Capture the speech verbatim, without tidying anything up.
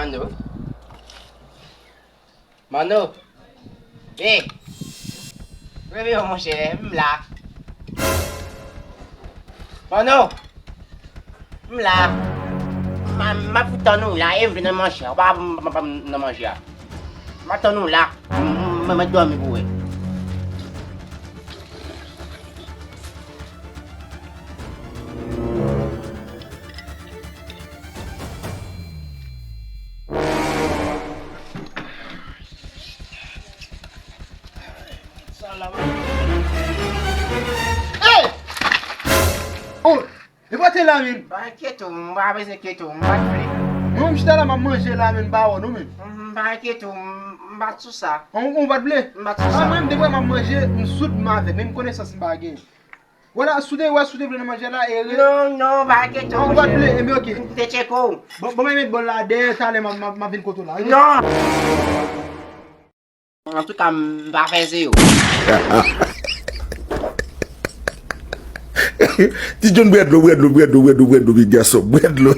Mano. Mano. Hey! Reveye w, monchè, m la. Mano. M la. M a, m ap tann ou la, e m vin nan manje a. Ou pa, m, m, m, nan manje a. M ap tann ou la. M, m, m, m dòmi pou wè. Hey! Oh, e pa te la, men. Pa enkyete w, m pa bezwen enkyete w, m pa t vle. Mwen, m chita la, m ap manje la, men, m pa wè nou, men. M pa enkyete w, m, m pa t sou sa. Ou, ou pa t vle? M pa t sou sa. Ah, mwen, m te kwè m ap manje, m soud m avèk, men m konesans m pa gen. Wala, si w te, wè, si w te vle nan manje la, e re- Non, non, pa enkyete w, monchè. Ou pa t vle, enben, ok. M te tcheke w. Bon, bon, mwen met bòl la dèyè, talè, m, m, m ap vin kote w la, ok? Non! Antouka, m pa fè zewo. Ti John, bwè dlo, bwè dlo, bwè dlo, bwè dlo, bwè dlo, big gason, bwè dlo.